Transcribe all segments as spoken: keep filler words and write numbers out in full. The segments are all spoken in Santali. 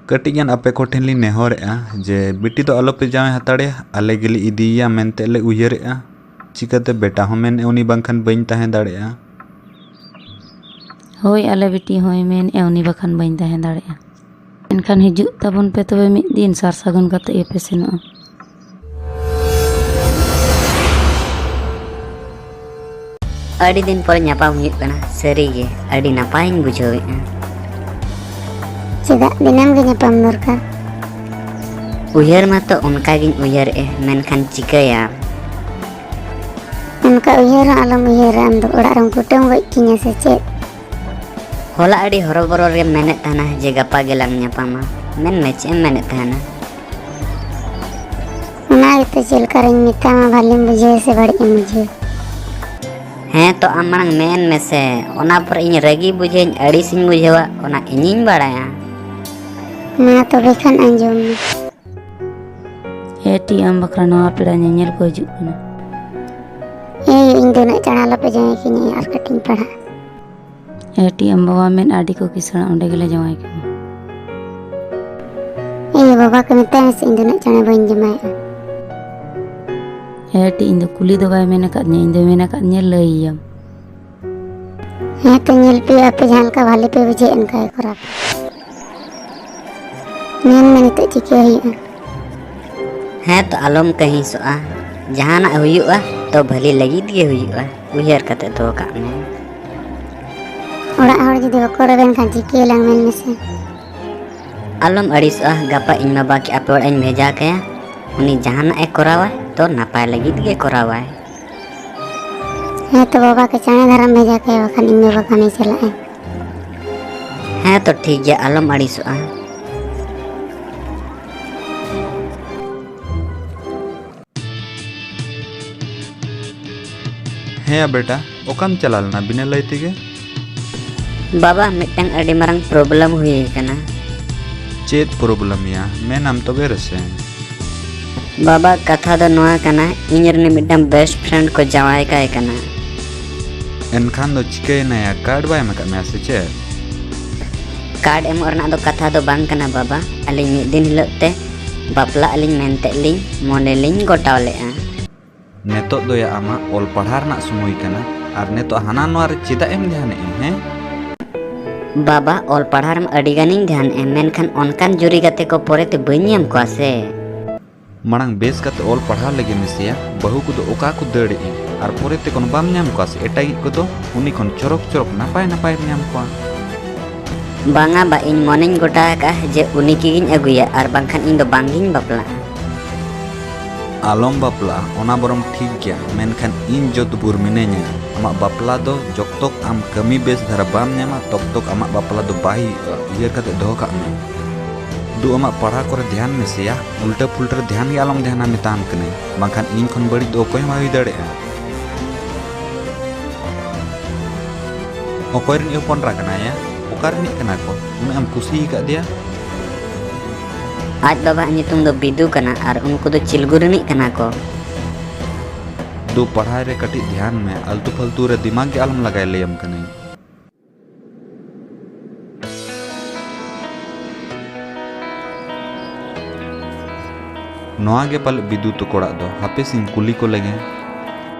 ᱠᱟᱹᱴᱤᱡ ᱜᱟᱱ ᱟᱯᱮ ᱠᱚᱴᱷᱮᱱ ᱞᱤᱧ ᱱᱮᱦᱚᱨᱮᱜᱼᱟ ᱡᱮ ᱵᱤᱴᱤ ᱫᱚ ᱟᱞᱚᱯᱮ ᱡᱟᱶᱟᱭ ᱦᱟᱛᱟᱲᱮᱭᱟ, ᱟᱞᱮ ᱜᱮᱞᱮ ᱤᱫᱤᱭᱮᱭᱟ ᱢᱮᱱᱛᱮ ᱞᱮ ᱩᱭᱦᱟᱹᱨᱮᱜᱼᱟ᱾ ᱪᱤᱠᱟᱹᱛᱮ ᱵᱮᱴᱟ ᱦᱚᱸ ᱢᱮᱱᱮᱫ ᱩᱱᱤ ᱵᱟᱝᱠᱷᱟᱱ ᱵᱟᱹᱧ ᱛᱟᱦᱮᱸ ᱫᱟᱲᱮᱭᱟᱜᱼᱟ᱾ ᱦᱳᱭ, ᱟᱞᱮ ᱵᱤᱴᱤ ᱦᱚᱸᱭ ᱢᱮᱱᱮᱫᱼᱟ ᱩᱱᱤ ᱵᱟᱠᱷᱟᱱ ᱵᱟᱹᱧ ᱛᱟᱦᱮᱸ ᱫᱟᱲᱮᱭᱟᱜᱼᱟ᱾ ᱮᱱᱠᱷᱟᱱ ᱦᱤᱡᱩᱜ ᱛᱟᱵᱚᱱ ᱯᱮ ᱛᱚᱵᱮ ᱢᱤᱫ ᱫᱤᱱ ᱥᱟᱨ ᱥᱟᱹᱜᱩᱱ ᱠᱟᱛᱮ ᱜᱮᱯᱮ ᱥᱮᱱᱚᱜᱼᱟ᱾ ᱟᱹᱰᱤ ᱫᱤᱱ ᱯᱚᱨᱮ ᱧᱟᱯᱟᱢ ᱦᱩᱭᱩᱜ ᱠᱟᱱᱟ, ᱥᱟᱹᱨᱤᱜᱮ ᱟᱹᱰᱤ ᱱᱟᱯᱟᱭᱤᱧ ᱵᱩᱡᱷᱟᱹᱣᱮᱫᱼᱟ᱾ ᱪᱮᱫᱟᱜ ᱫᱤᱱᱟᱹᱢ ᱜᱮ ᱧᱟᱯᱟᱢ ᱫᱚᱨᱠᱟᱨ? ᱩᱭᱦᱟᱹᱨ ᱢᱟᱛᱚ ᱚᱱᱠᱟᱜᱤᱧ ᱩᱭᱦᱟᱹᱨᱮᱫᱼᱟ, ᱢᱮᱱᱠᱷᱟᱱ ᱪᱤᱠᱟᱹᱭᱟᱢ? ᱚᱱᱠᱟ ᱩᱭᱦᱟᱹᱨ ᱦᱚᱸ ᱟᱞᱚᱢ ᱩᱭᱦᱟᱹᱨᱟ, ᱟᱢ ᱫᱚ ᱚᱲᱟᱜ ᱨᱮᱢ ᱠᱩᱴᱟᱹᱢ ᱜᱚᱡ ᱠᱤᱧᱟ ᱥᱮ ᱪᱮᱫ? ᱦᱚᱞᱟ ᱟᱹᱰᱤ ᱦᱚᱨᱚᱵᱚᱨᱚ ᱨᱮᱢ ᱢᱮᱱᱮᱫ ᱛᱟᱦᱮᱱᱟ ᱡᱮ ᱜᱟᱯᱟ ᱜᱮᱞᱟᱝ ᱧᱟᱯᱟᱢᱟ᱾ ᱢᱮᱱ ᱢᱮ, ᱪᱮᱫ ᱮᱢ ᱢᱮᱱᱮᱫ ᱛᱟᱦᱮᱱᱟ? ᱚᱱᱟ ᱜᱮᱛᱚ, ᱪᱮᱫ ᱞᱮᱠᱟᱨᱤᱧ ᱢᱮᱛᱟᱢᱟ, ᱵᱷᱟᱞᱮᱢ ᱵᱩᱡᱷᱟᱹᱣᱟ ᱥᱮ ᱵᱟᱹᱲᱤᱡ ᱮᱢ ᱵᱩᱡᱷᱟᱹᱣᱟ? ᱦᱮᱸ ᱛᱚ, ᱟᱢ ᱢᱟᱲᱟᱝ ᱢᱮᱱ ᱢᱮᱥᱮ, ᱚᱱᱟ ᱯᱚᱨᱮ ᱤᱧ ᱨᱟᱹᱜᱤ ᱵᱩᱡᱷᱟᱹᱧ, ᱟᱹᱲᱤᱥᱤᱧ ᱵᱩᱡᱷᱟᱹᱣᱟ, ᱚᱱᱟ ᱤᱧᱤᱧ ᱵᱟᱲᱟᱭᱟ᱾ ᱢᱟ ᱛᱚᱵᱮ ᱠᱷᱟᱱ ᱟᱸᱡᱚᱢ ᱢᱮ᱾ ᱦᱮᱸ ᱴᱤ, ᱟᱢ ᱵᱟᱠᱷᱨᱟ ᱱᱟᱣᱟ ᱯᱮᱲᱟ ᱧᱮᱧᱮᱞ ᱠᱚ ᱦᱤᱡᱩᱜ ᱠᱟᱱᱟ᱾ ᱮᱭ, ᱤᱧ ᱫᱚ ᱩᱱᱟᱹᱜ ᱪᱟᱬ ᱟᱞᱚᱯᱮ ᱡᱟᱶᱟᱭ ᱠᱟᱹᱧᱟ, ᱟᱨ ᱠᱟᱹᱴᱤᱡ ᱤᱧ ᱯᱟᱲᱦᱟᱜᱼᱟ᱾ ᱦᱮᱸ ᱴᱤ, ᱟᱢ ᱵᱟᱵᱟ ᱢᱮᱱ ᱟᱹᱰᱤ ᱠᱚ ᱠᱤᱥᱟᱹᱬᱟ, ᱚᱸᱰᱮ ᱜᱮᱞᱮ ᱡᱟᱶᱟᱭ ᱠᱟᱢᱟ᱾ ᱮᱭ, ᱵᱟᱵᱟ ᱠᱚ ᱢᱮᱛᱟᱭ ᱢᱮᱥᱮ, ᱤᱧ ᱫᱚ ᱩᱱᱟᱹᱜ ᱪᱟᱬ ᱵᱟᱹᱧ ᱡᱟᱶᱟᱭᱚᱜᱼᱟ᱾ ᱦᱮᱸ ᱴᱤ, ᱤᱧ ᱫᱚ ᱠᱩᱞᱤ ᱫᱚ ᱵᱟᱭ ᱢᱮᱱ ᱟᱠᱟᱫᱤᱧᱟ, ᱤᱧ ᱫᱚ ᱢᱮᱱ ᱟᱠᱟᱫᱤᱧᱟ ᱞᱟᱹᱭᱟᱭᱟᱢ᱾ ᱦᱮᱸ ᱛᱚ, ᱧᱮᱞ ᱯᱮ, ᱟᱯᱮ ᱡᱟᱦᱟᱸ ᱞᱮᱠᱟ ᱵᱷᱟᱞᱮ ᱯᱮ ᱵᱩᱡᱷᱟᱹᱣᱮᱫ, ᱚᱱᱠᱟ ᱜᱮ ᱠᱚᱨᱟᱣ ᱯᱮ᱾ ᱧᱮᱞ ᱢᱮ ᱱᱤᱛᱚᱜ ᱪᱤᱠᱟᱹ ᱦᱩᱭᱩᱜᱼᱟ᱾ ᱦᱮᱸ ᱛᱚ, ᱟᱞᱚᱢ ᱠᱟᱹᱦᱤᱥᱚᱜᱼᱟ, ᱡᱟᱦᱟᱱᱟᱜ ᱦᱩᱭᱩᱜᱼᱟ ᱛᱚ ᱵᱷᱟᱹᱞᱤ ᱞᱟᱹᱜᱤᱫ ᱜᱮ ᱦᱩᱭᱩᱜᱼᱟ, ᱩᱭᱦᱟᱹᱨ ᱠᱟᱛᱮ ᱫᱚᱦᱚ ᱠᱟᱜ ᱢᱮ᱾ ᱚᱲᱟᱜ ᱦᱚᱲ ᱡᱩᱫᱤ ᱵᱟᱠᱚ ᱨᱮᱵᱮᱱ ᱠᱷᱟᱱ ᱪᱤᱠᱟᱹᱭᱟᱞᱟᱝ ᱢᱮᱱ ᱢᱮᱥᱮ? ᱟᱞᱚᱢ ᱟᱹᱲᱤᱥᱚᱜᱼᱟ, ᱜᱟᱯᱟ ᱤᱧ ᱵᱟᱵᱟ ᱠᱤ ᱟᱯᱮ ᱚᱲᱟᱜ ᱤᱧ ᱵᱷᱮᱡᱟ ᱠᱟᱭᱟ, ᱩᱱᱤ ᱡᱟᱦᱟᱱᱟᱜ ᱮ ᱠᱚᱨᱟᱣᱟ ᱛᱚ ᱱᱟᱯᱟᱭ ᱞᱟᱹᱜᱤᱫ ᱜᱮ ᱠᱚᱨᱟᱣᱟᱭ᱾ ᱦᱮᱸ ᱛᱚ ᱵᱟᱵᱟ ᱠᱚ ᱪᱟᱬᱮ ᱫᱷᱟᱨᱟᱢ ᱵᱷᱮᱡᱟ ᱠᱟᱭᱟ, ᱵᱟᱠᱷᱟᱱ ᱤᱧ ᱵᱟᱵᱟ ᱠᱟᱹᱢᱤ ᱪᱟᱞᱟᱜᱼᱟᱭ᱾ ᱦᱮᱸ ᱛᱚ ᱴᱷᱤᱠ ᱜᱮᱭᱟ, ᱟᱞᱚᱢ ᱟᱹᱲᱤᱥᱚᱜᱼᱟ᱾ ᱦᱮᱸ ᱭᱟ ᱵᱮᱴᱟ, ᱚᱠᱟᱢ ᱪᱟᱞᱟᱣ ᱞᱮᱱᱟ ᱵᱤᱱᱟᱹ ᱞᱟᱹᱭ ᱛᱮᱜᱮ? ᱵᱟᱵᱟ, ᱢᱤᱫᱴᱟᱝ ᱟᱹᱰᱤ ᱢᱟᱨᱟᱝ problem ᱦᱩᱭ ᱟᱠᱟᱱᱟ᱾ ᱪᱮᱫ problem ᱭᱟ? ᱢᱮᱱᱟᱢ ᱛᱚᱵᱮ ᱨᱮᱥᱮ᱾ ᱵᱟᱵᱟ, ᱠᱟᱛᱷᱟ ᱫᱚ ᱱᱚᱣᱟ ᱠᱟᱱᱟ, ᱤᱧ ᱨᱤᱱᱤᱡ ᱢᱤᱫᱴᱟᱝ best friend ᱠᱚ ᱡᱟᱶᱟᱭ ᱠᱟᱭ ᱠᱟᱱᱟ᱾ ᱮᱱᱠᱷᱟᱱ ᱫᱚ ᱪᱤᱠᱟᱹᱭᱮᱱᱟᱭᱟ? card ᱵᱟᱭ ᱮᱢ ᱟᱠᱟᱫ ᱢᱮᱭᱟ ᱥᱮ ᱪᱮᱫ? ᱠᱟᱨᱰ ᱮᱢᱚᱜ ᱨᱮᱱᱟᱜ ᱫᱚ ᱠᱟᱛᱷᱟ ᱫᱚ ᱵᱟᱝ ᱠᱟᱱᱟ ᱵᱟᱵᱟ᱾ ᱟᱹᱞᱤᱧ ᱢᱤᱫ ᱫᱤᱱ ᱦᱤᱞᱳᱜ ᱛᱮ ᱵᱟᱯᱞᱟᱜ ᱟᱹᱞᱤᱧ ᱢᱮᱱᱛᱮ ᱞᱤᱧ ᱢᱚᱱᱮ ᱞᱤᱧ ᱜᱚᱴᱟᱣ ᱞᱮᱫᱼᱟ᱾ ᱱᱤᱛᱚᱜ ᱫᱚᱭᱟ ᱟᱢᱟᱜ ᱚᱞ ᱯᱟᱲᱦᱟᱣ ᱨᱮᱱᱟᱜ ᱥᱚᱢᱚᱭ ᱠᱟᱱᱟ, ᱟᱨ ᱱᱤᱛᱚᱜ ᱦᱟᱱᱟ ᱱᱚᱣᱟ ᱨᱮ ᱪᱮᱫᱟᱜ ᱮᱢ ᱫᱷᱮᱭᱟᱱᱮᱜᱼᱟ, ᱦᱮᱸ? ᱵᱟᱵᱟ, ᱚᱞ ᱯᱟᱲᱦᱟᱣ ᱨᱮᱢᱟ ᱟᱹᱰᱤ ᱜᱟᱱᱤᱧ ᱫᱷᱮᱭᱟᱱᱮᱜᱼᱟ, ᱢᱮᱱᱠᱷᱟᱱ ᱚᱱᱠᱟᱱ ᱡᱩᱨᱤ ᱜᱟᱛᱮ ᱠᱚ ᱯᱚᱨᱮᱛᱮ ᱵᱟᱹᱧ ᱧᱟᱢ ᱠᱚᱣᱟ ᱥᱮ᱾ ᱢᱟᱲᱟᱝ ᱵᱮᱥ ᱠᱟᱛᱮ ᱚᱞ ᱯᱟᱲᱦᱟᱣ ᱞᱮᱜᱮ ᱢᱮᱥᱮᱭᱟ, ᱵᱟᱹᱦᱩ ᱠᱚᱫᱚ ᱚᱠᱟ ᱠᱚ ᱫᱟᱹᱲᱮᱜᱼᱟ, ᱟᱨ ᱯᱚᱨᱮᱛᱮ ᱠᱚᱱᱚ ᱵᱟᱢ ᱧᱟᱢ ᱠᱚᱣᱟ ᱥᱮ ᱮᱴᱟᱜᱤᱡ ᱠᱚᱫᱚ? ᱩᱱᱤ ᱠᱷᱚᱱ ᱪᱚᱨᱚᱠ ᱪᱚᱨᱚᱠ ᱱᱟᱯᱟᱭ ᱱᱟᱯᱟᱭ ᱮᱢ ᱧᱟᱢ ᱠᱚᱣᱟ᱾ ᱵᱟᱝᱟ ᱵᱟ, ᱤᱧ ᱢᱚᱱᱮᱧ ᱜᱚᱴᱟ ᱟᱠᱟᱫᱼᱟ ᱡᱮ ᱩᱱᱤ ᱜᱮᱜᱤᱧ ᱟᱹᱜᱩᱭᱟ, ᱟᱨ ᱵᱟᱝᱠᱷᱟᱱ ᱤᱧ ᱫᱚ ᱵᱟᱝᱜᱤᱧ ᱵᱟᱯᱞᱟᱜᱼᱟ᱾ ᱟᱞᱚᱢ ᱵᱟᱯᱞᱟᱜᱼᱟ, ᱚᱱᱟ ᱵᱚᱨᱚᱢ ᱴᱷᱤᱠ ᱜᱮᱭᱟ, ᱢᱮᱱᱠᱷᱟᱱ ᱤᱧ ᱡᱚᱛ ᱵᱷᱳᱨ ᱢᱤᱱᱟᱹᱧᱟ, ᱟᱢᱟᱜ ᱵᱟᱯᱞᱟ ᱫᱚ ᱡᱚᱠᱛᱚᱠ ᱟᱢ ᱠᱟᱹᱢᱤ ᱵᱮᱥ ᱫᱷᱟᱨᱟ ᱵᱟᱢ ᱧᱟᱢᱟ, ᱛᱚᱠᱛᱚᱠ ᱟᱢᱟᱜ ᱵᱟᱯᱞᱟ ᱫᱚ ᱵᱟᱭ ᱦᱩᱭᱩᱜᱼᱟ, ᱩᱭᱦᱟᱹᱨ ᱠᱟᱛᱮ ᱫᱚᱦᱚ ᱠᱟᱜ ᱢᱮ᱾ ᱫᱩ, ᱟᱢᱟᱜ ᱯᱟᱲᱦᱟᱣ ᱠᱚᱨᱮ ᱫᱷᱮᱭᱟᱱ ᱢᱮᱥᱮᱭᱟ, ᱩᱞᱴᱟᱹ ᱯᱩᱞᱴᱟᱹ ᱨᱮ ᱫᱷᱮᱭᱟᱱ ᱜᱮ ᱟᱞᱚᱢ ᱫᱷᱮᱭᱟᱱᱟ ᱢᱮᱛᱟᱢ ᱠᱟᱹᱱᱟᱹᱧ, ᱵᱟᱝᱠᱷᱟᱱ ᱤᱧ ᱠᱷᱚᱱ ᱵᱟᱹᱲᱤᱡ ᱫᱚ ᱚᱠᱚᱭ ᱦᱚᱸ ᱵᱟᱭ ᱦᱩᱭ ᱫᱟᱲᱮᱭᱟᱜᱼᱟ᱾ ᱚᱠᱚᱭ ᱨᱤᱱᱤᱡ ᱦᱚᱯᱚᱱ ᱮᱨᱟ ᱠᱟᱱᱟᱭᱟ? ᱚᱠᱟ ᱨᱤᱱᱤᱡ ᱠᱟᱱᱟ ᱠᱚ? ᱩᱱᱟᱹᱜ ᱮᱢ ᱠᱩᱥᱤ ᱟᱠᱟᱫᱮᱭᱟ? ᱟᱡ ᱵᱟᱵᱟᱣᱟᱜ ᱧᱩᱛᱩᱢ ᱫᱚ ᱵᱤᱫᱩ ᱠᱟᱱᱟ ᱟᱨ ᱩᱱᱠᱩ ᱫᱚ ᱪᱤᱞᱜᱩ ᱨᱤᱱᱤᱡ ᱠᱟᱱᱟ ᱠᱚ᱾ ᱫᱩ, ᱯᱟᱲᱦᱟᱭ ᱨᱮ ᱠᱟᱹᱴᱤᱡ ᱫᱷᱮᱭᱟᱱ ᱢᱮ, ᱟᱞᱛᱩ ᱯᱷᱟᱞᱛᱩ ᱨᱮ ᱫᱤᱢᱟᱜᱽ ᱜᱮ ᱟᱞᱚᱢ ᱞᱟᱜᱟᱭ, ᱞᱟᱹᱭᱟᱢ ᱠᱟᱹᱱᱟᱹᱧ᱾ ᱱᱚᱣᱟ ᱜᱮ ᱯᱟᱞᱮ ᱵᱤᱫᱩ ᱛᱟᱠᱚ ᱚᱲᱟᱜ ᱫᱚ᱾ ᱦᱟᱯᱮ ᱥᱮᱧ ᱠᱩᱞᱤ ᱠᱚ ᱞᱮᱜᱮ᱾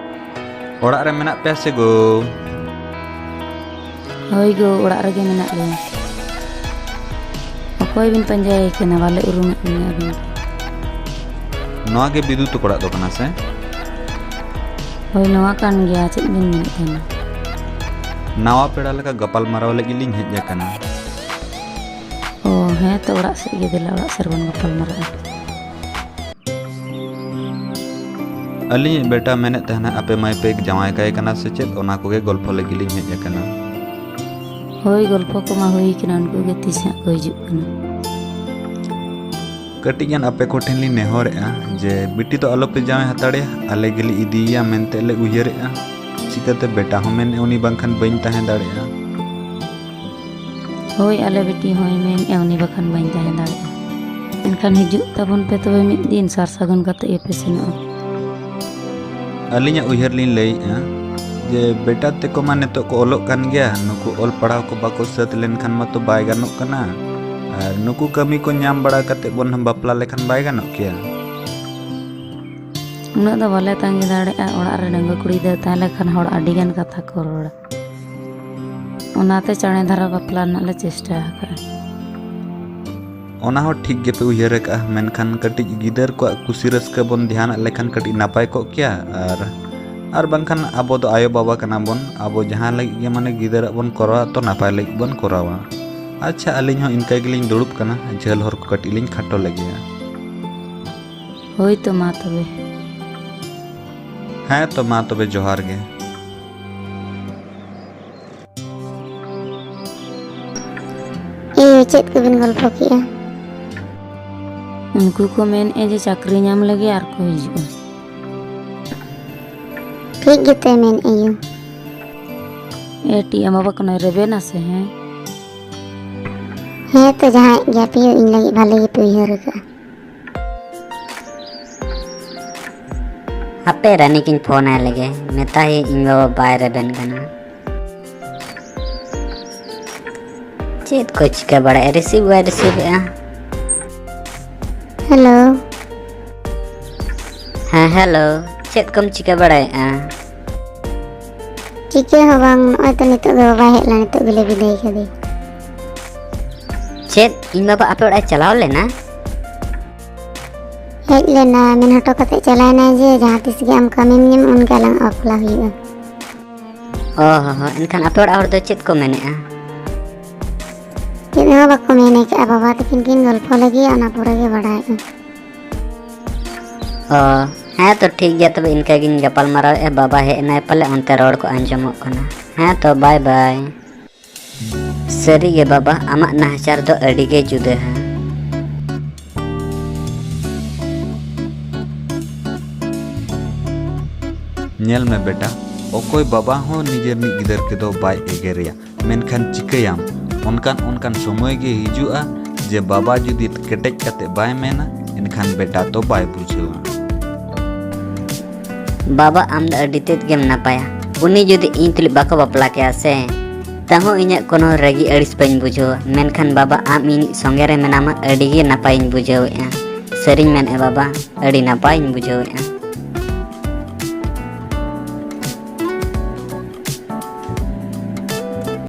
ᱚᱲᱟᱜ ᱨᱮ ᱢᱮᱱᱟᱜ ᱯᱮᱭᱟ ᱥᱮ ᱜᱳ? ᱦᱳᱭ ᱜᱳ, ᱚᱲᱟᱜ ᱨᱮᱜᱮ ᱢᱮᱱᱟᱜ ᱞᱮᱭᱟ᱾ ᱚᱠᱚᱭ ᱵᱤᱱ ᱯᱟᱸᱡᱟᱭᱮ ᱠᱟᱱᱟ? ᱵᱟᱞᱮ ᱩᱨᱩᱢᱮᱫ ᱵᱤᱱᱟ ᱟᱹᱵᱤᱱ᱾ ᱱᱚᱣᱟ ᱜᱮ ᱵᱤᱫᱩ ᱛᱟᱠᱚ ᱚᱲᱟᱜ ᱫᱚ ᱠᱟᱱᱟ ᱥᱮ? ᱦᱳᱭ, ᱱᱚᱣᱟ ᱠᱟᱱ ᱜᱮᱭᱟ᱾ ᱪᱮᱫ ᱵᱤᱱ ᱢᱮᱱᱮᱫ ᱛᱟᱦᱮᱱᱟ? ᱱᱟᱣᱟ ᱯᱮᱲᱟ ᱞᱮᱠᱟ ᱜᱟᱯᱟᱞ ᱢᱟᱨᱟᱣ ᱞᱟᱹᱜᱤᱫ ᱞᱤᱧ ᱦᱮᱡ ᱟᱠᱟᱱᱟ᱾ ᱚ, ᱦᱮᱸ ᱛᱚ, ᱚᱲᱟᱜ ᱥᱮᱫ ᱜᱮ ᱫᱮᱞᱟ, ᱚᱲᱟᱜ ᱥᱮᱫ ᱨᱮᱵᱚᱱ ᱜᱟᱯᱟᱞ ᱢᱟᱨᱟᱜᱼᱟ᱾ ᱟᱹᱞᱤᱧᱤᱡ ᱵᱮᱴᱟ ᱢᱮᱱᱮᱫ ᱛᱟᱦᱮᱱᱟ, ᱟᱯᱮ ᱢᱟᱹᱭ ᱯᱮ ᱡᱟᱶᱟᱭ ᱠᱟᱭ ᱠᱟᱱᱟ ᱥᱮ ᱪᱮᱫ? ᱚᱱᱟ ᱠᱚᱜᱮ ᱜᱚᱞᱯᱷᱚ ᱞᱟᱹᱜᱤᱫ ᱞᱤᱧ ᱦᱮᱡ ᱟᱠᱟᱱᱟ᱾ ᱦᱳᱭ, ᱜᱚᱞᱯᱷᱚ ᱠᱚᱢᱟ ᱦᱩᱭ ᱠᱟᱱᱟ, ᱩᱱᱠᱩ ᱜᱮ ᱛᱤᱥ ᱦᱟᱸᱜ ᱠᱚ ᱦᱤᱡᱩᱜ ᱠᱟᱱᱟ᱾ ᱠᱟᱹᱴᱤᱡ ᱜᱟᱱ ᱟᱯᱮ ᱠᱚᱴᱷᱮᱱ ᱞᱤᱧ ᱱᱮᱦᱚᱨᱮᱜᱼᱟ ᱡᱮ ᱵᱤᱴᱤ ᱫᱚ ᱟᱞᱚᱯᱮ ᱡᱟᱶᱟᱭ ᱦᱟᱛᱟᱲᱮᱭᱟ, ᱟᱞᱮ ᱜᱮᱞᱮ ᱤᱫᱤᱭᱮᱭᱟ ᱢᱮᱱᱛᱮ ᱞᱮ ᱩᱭᱦᱟᱹᱨᱮᱜᱼᱟ᱾ ᱪᱤᱠᱟᱹᱛᱮ ᱵᱮᱴᱟ ᱦᱚᱸ ᱢᱮᱱᱮᱫ ᱩᱱᱤ ᱵᱟᱝᱠᱷᱟᱱ ᱵᱟᱹᱧ ᱛᱟᱦᱮᱸ ᱫᱟᱲᱮᱭᱟᱜᱼᱟ᱾ ᱦᱳᱭ, ᱟᱞᱮ ᱵᱤᱴᱤ ᱦᱚᱸᱭ ᱢᱮᱱᱮᱫᱼᱟ ᱩᱱᱤ ᱵᱟᱠᱷᱟᱱ ᱵᱟᱹᱧ ᱛᱟᱦᱮᱸ ᱫᱟᱲᱮᱭᱟᱜᱼᱟ᱾ ᱮᱱᱠᱷᱟᱱ ᱦᱤᱡᱩᱜ ᱛᱟᱵᱚᱱ ᱯᱮ ᱛᱚᱵᱮ ᱢᱤᱫ ᱫᱤᱱ, ᱥᱟᱨ ᱥᱟᱹᱜᱩᱱ ᱠᱟᱛᱮ ᱜᱮᱯᱮ ᱥᱮᱱᱚᱜᱼᱟ᱾ ᱟᱹᱞᱤᱧᱟᱜ ᱩᱭᱦᱟᱹᱨ ᱞᱤᱧ ᱞᱟᱹᱭᱮᱜᱼᱟ, ᱡᱮ ᱵᱮᱴᱟ ᱛᱮᱠᱚ ᱢᱟ ᱱᱤᱛᱚᱜ ᱠᱚ ᱚᱞᱚᱜ ᱠᱟᱱ ᱜᱮᱭᱟ, ᱱᱩᱠᱩ ᱚᱞ ᱯᱟᱲᱦᱟᱣ ᱠᱚ ᱵᱟᱠᱚ ᱥᱟᱹᱛ ᱞᱮᱱᱠᱷᱟᱱ ᱢᱟᱛᱚ ᱵᱟᱭ ᱜᱟᱱᱚᱜ ᱠᱟᱱᱟ᱾ ᱟᱨ ᱱᱩᱠᱩ ᱠᱟᱹᱢᱤ ᱠᱚ ᱧᱟᱢ ᱵᱟᱲᱟ ᱠᱟᱛᱮ ᱵᱚᱱ ᱵᱟᱯᱞᱟ ᱞᱮᱠᱷᱟᱱ ᱵᱟᱭ ᱜᱟᱱᱚᱜ ᱠᱮᱭᱟ? ᱩᱱᱟᱹᱜ ᱫᱚ ᱵᱟᱞᱮ ᱛᱟᱺᱜᱤ ᱫᱟᱲᱮᱭᱟᱜᱼᱟ᱾ ᱚᱲᱟᱜ ᱨᱮ ᱰᱟᱺᱜᱩᱣᱟᱹ ᱠᱩᱲᱤ ᱜᱤᱫᱽᱨᱟᱹ ᱛᱟᱦᱮᱸ ᱞᱮᱠᱷᱟᱱ ᱦᱚᱲ ᱟᱹᱰᱤ ᱜᱟᱱ ᱠᱟᱛᱷᱟ ᱠᱚ ᱨᱚᱲᱟ᱾ ᱚᱱᱟᱛᱮ ᱪᱟᱬᱮ ᱫᱷᱟᱨᱟ ᱵᱟᱯᱞᱟ ᱨᱮᱱᱟᱜ ᱞᱮ ᱪᱮᱥᱴᱟ ᱟᱠᱟᱫᱼᱟ᱾ ᱚᱱᱟ ᱦᱚᱸ ᱴᱷᱤᱠ ᱜᱮᱯᱮ ᱩᱭᱦᱟᱹᱨ ᱟᱠᱟᱫᱼᱟ, ᱢᱮᱱᱠᱷᱟᱱ ᱠᱟᱹᱴᱤᱡ ᱜᱤᱫᱟᱹᱨ ᱠᱚᱣᱟᱜ ᱠᱩᱥᱤ ᱨᱟᱹᱥᱠᱟᱹ ᱵᱚᱱ ᱫᱷᱮᱭᱟᱱᱟᱜ ᱞᱮᱠᱷᱟᱱ ᱠᱟᱹᱴᱤᱡ ᱱᱟᱯᱟᱭ ᱠᱚᱜ ᱠᱮᱭᱟ᱾ ᱟᱨ, ᱟᱨ ᱵᱟᱝᱠᱷᱟᱱ ᱟᱵᱚ ᱫᱚ ᱟᱭᱳ ᱵᱟᱵᱟ ᱠᱟᱱᱟ ᱵᱚᱱ, ᱟᱵᱚ ᱡᱟᱦᱟᱸ ᱞᱟᱹᱜᱤᱫ ᱜᱮ ᱢᱟᱱᱮ ᱜᱤᱫᱟᱹᱨᱟᱜ ᱵᱚᱱ ᱠᱚᱨᱟᱣᱟ ᱛᱚ ᱱᱟᱯᱟᱭ ᱞᱟᱹᱜᱤᱫ ᱵᱚᱱ ᱠᱚᱨᱟᱣᱟ᱾ ᱟᱪᱪᱷᱟ, ᱟᱹᱞᱤᱧ ᱦᱚᱸ ᱤᱱᱠᱟᱹ ᱜᱮᱞᱤᱧ ᱫᱩᱲᱩᱵ ᱠᱟᱱᱟ, ᱡᱷᱟᱹᱞ ᱦᱚᱨ ᱠᱚ ᱠᱟᱹᱴᱤᱡ ᱞᱤᱧ ᱠᱷᱟᱴᱚ ᱞᱮᱜᱮᱭᱟ᱾ ᱦᱳᱭ ᱛᱚ, ᱢᱟ ᱛᱚᱵᱮ᱾ ᱦᱮᱸ ᱛᱚ, ᱢᱟ ᱛᱚᱵᱮ, ᱡᱚᱦᱟᱨ ᱜᱮ᱾ ᱮᱭᱳ, ᱪᱮᱫ ᱠᱚᱵᱤᱱ ᱜᱚᱞᱯᱷᱚ ᱠᱮᱜᱼᱟ? ᱩᱱᱠᱩ ᱠᱚ ᱢᱮᱱᱮᱫᱼᱟ ᱡᱮ ᱪᱟᱹᱠᱨᱤ ᱧᱟᱢ ᱞᱟᱹᱜᱤᱫ ᱟᱨ ᱠᱚ ᱦᱤᱡᱩᱜᱼᱟ᱾ ᱴᱷᱤᱠ ᱜᱮᱛᱚᱭ ᱢᱮᱱᱮᱫᱼᱟ ᱭᱳ᱾ ᱮ ᱴᱤ ᱮᱢ ᱵᱟᱵᱟ ᱠᱟᱱᱟᱭ, ᱨᱮᱵᱮᱱᱟ ᱥᱮ ᱦᱮᱸ? ᱦᱮᱸ ᱛᱚ, ᱡᱟᱦᱟᱸᱭ ᱜᱮ ᱟᱯᱮ ᱭᱳ, ᱤᱧ ᱞᱟᱹᱜᱤᱫ ᱵᱷᱟᱞᱮ ᱜᱮᱯᱮ ᱩᱭᱦᱟᱹᱨ ᱟᱠᱟᱫᱼᱟ᱾ ᱦᱟᱯᱮ ᱨᱟᱱᱤ ᱠᱤᱧ ᱯᱷᱳᱱ ᱟᱭ ᱞᱮᱜᱮ, ᱢᱮᱛᱟᱭᱟᱹᱧ ᱤᱧ ᱵᱟᱵᱟ ᱵᱟᱭ ᱨᱮᱵᱮᱱ ᱠᱟᱱᱟ᱾ ᱪᱮᱫ ᱠᱚ ᱪᱤᱠᱟᱹ ᱵᱟᱲᱟᱭᱮᱫᱼᱟ? ᱨᱤᱥᱤᱵᱷ ᱵᱟᱭ ᱨᱤᱥᱤᱵᱷ ᱮᱫᱼᱟ᱾ ᱦᱮᱞᱳ᱾ ᱦᱮᱸ, ᱦᱮᱞᱳ᱾ ᱪᱮᱫ ᱠᱚᱢ ᱪᱤᱠᱟᱹ ᱵᱟᱲᱟᱭᱮᱫᱼᱟ? ᱪᱤᱠᱟᱹ ᱦᱚᱸ ᱵᱟᱝ, ᱱᱚᱜᱼᱚᱭ ᱛᱚ ᱱᱤᱛᱚᱜ ᱜᱮ ᱵᱟᱵᱟᱭ ᱦᱮᱡ ᱞᱮᱱᱟ, ᱱᱤᱛᱚᱜ ᱜᱮᱞᱮ ᱵᱤᱫᱟᱹᱭ ᱠᱟᱫᱮᱭᱟ᱾ ᱪᱮᱫ? ᱤᱧ ᱵᱟᱵᱟ ᱟᱯᱮ ᱚᱲᱟᱜ ᱮ ᱪᱟᱞᱟᱣ ᱞᱮᱱᱟ? ᱦᱮᱡ ᱞᱮᱱᱟ, ᱢᱮᱱ ᱦᱚᱴᱚ ᱠᱟᱛᱮ ᱪᱟᱞᱟᱣ ᱮᱱᱟᱭ ᱡᱮ ᱡᱟᱦᱟᱸ ᱛᱤᱥ ᱜᱮ ᱟᱢ ᱠᱟᱹᱢᱤᱢ ᱧᱟᱢ, ᱩᱱᱜᱮ ᱟᱞᱟᱝ ᱵᱟᱯᱞᱟ ᱦᱩᱭᱩᱜᱼᱟ᱾ ᱚ ᱦᱚᱸ ᱦᱚᱸ, ᱮᱱᱠᱷᱟᱱ ᱟᱯᱮ ᱚᱲᱟᱜ ᱦᱚᱲ ᱫᱚ ᱪᱮᱫ ᱠᱚ ᱢᱮᱱᱮᱫᱼᱟ? ᱪᱮᱫ ᱦᱚᱸ ᱵᱟᱠᱚ ᱢᱮᱱ ᱟᱠᱟᱫᱼᱟ, ᱵᱟᱵᱟ ᱛᱟᱹᱠᱤᱱ ᱠᱤᱱ ᱜᱚᱞᱯᱷᱚ ᱞᱟᱹᱜᱤᱫ, ᱚᱱᱟ ᱯᱚᱨᱮ ᱜᱮ ᱵᱟᱲᱟᱭᱚᱜᱼᱟ᱾ ᱚ, ᱦᱮᱸ ᱛᱚ ᱴᱷᱤᱠ ᱜᱮᱭᱟ, ᱛᱚᱵᱮ ᱤᱱᱠᱟᱹ ᱜᱤᱧ ᱜᱟᱯᱟᱞ ᱢᱟᱨᱟᱣᱮᱫᱼᱟ, ᱵᱟᱵᱟ ᱦᱮᱡ ᱮᱱᱟᱭ ᱯᱟᱞᱮ, ᱚᱱᱛᱮ ᱨᱚᱲ ᱠᱚ ᱟᱸᱡᱚᱢᱚᱜ ᱠᱟᱱᱟ᱾ ᱦᱮᱸ ᱛᱚ, ᱵᱟᱭ ᱵᱟᱭ᱾ ᱥᱟᱹᱨᱤ ᱜᱮ ᱵᱟᱵᱟ, ᱟᱢᱟᱜ ᱱᱟᱦᱟᱪᱟᱨ ᱫᱚ ᱟᱹᱰᱤ ᱜᱮ ᱡᱩᱫᱟᱹ ᱦᱟ᱾ ᱧᱮᱞ ᱢᱮ ᱵᱮᱴᱟ, ᱚᱠᱚᱭ ᱵᱟᱵᱟ ᱦᱚᱸ ᱱᱤᱡᱮ ᱨᱤᱱᱤᱡ ᱜᱤᱫᱟᱹᱨ ᱠᱚᱫᱚ ᱵᱟᱭ ᱮᱜᱮᱨᱮᱭᱟ, ᱢᱮᱱᱠᱷᱟᱱ ᱪᱤᱠᱟᱹᱭᱟᱢ, ᱚᱱᱠᱟᱱ ᱚᱱᱠᱟᱱ ᱥᱚᱢᱚᱭ ᱜᱮ ᱦᱤᱡᱩᱜᱼᱟ ᱡᱮ ᱵᱟᱵᱟ ᱡᱩᱫᱤ ᱠᱮᱴᱮᱡ ᱠᱟᱛᱮ ᱵᱟᱭ ᱢᱮᱱᱟ, ᱮᱱᱠᱷᱟᱱ ᱵᱮᱴᱟ ᱫᱚ ᱵᱟᱭ ᱵᱩᱡᱷᱟᱹᱣᱟ᱾ ᱵᱟᱵᱟ, ᱟᱢ ᱫᱚ ᱟᱹᱰᱤ ᱛᱮᱫ ᱜᱮᱢ ᱱᱟᱯᱟᱭᱟ᱾ ᱩᱱᱤ ᱡᱩᱫᱤ ᱤᱧ ᱛᱩᱞᱩᱡ ᱵᱟᱠᱚ ᱵᱟᱯᱞᱟ ᱠᱮᱭᱟ ᱥᱮ, ᱛᱟᱦᱚᱸ ᱤᱧᱟᱹᱜ ᱠᱳᱱᱳ ᱨᱟᱹᱜᱤ ᱟᱹᱲᱤᱥ ᱵᱟᱹᱧ ᱵᱩᱡᱷᱟᱹᱣᱟ᱾ ᱢᱮᱱᱠᱷᱟᱱ ᱵᱟᱵᱟ, ᱟᱢ ᱤᱧ ᱥᱚᱸᱜᱮ ᱨᱮ ᱢᱮᱱᱟᱢᱟ, ᱟᱹᱰᱤ ᱜᱮ ᱱᱟᱯᱟᱭᱤᱧ ᱵᱩᱡᱷᱟᱹᱣᱮᱫᱼᱟ᱾ ᱥᱟᱹᱨᱤᱧ ᱢᱮᱱᱮᱫᱼᱟ ᱵᱟᱵᱟ, ᱟᱹᱰᱤ ᱱᱟᱯᱟᱭᱤᱧ ᱵᱩᱡᱷᱟᱹᱣᱮᱫᱼᱟ᱾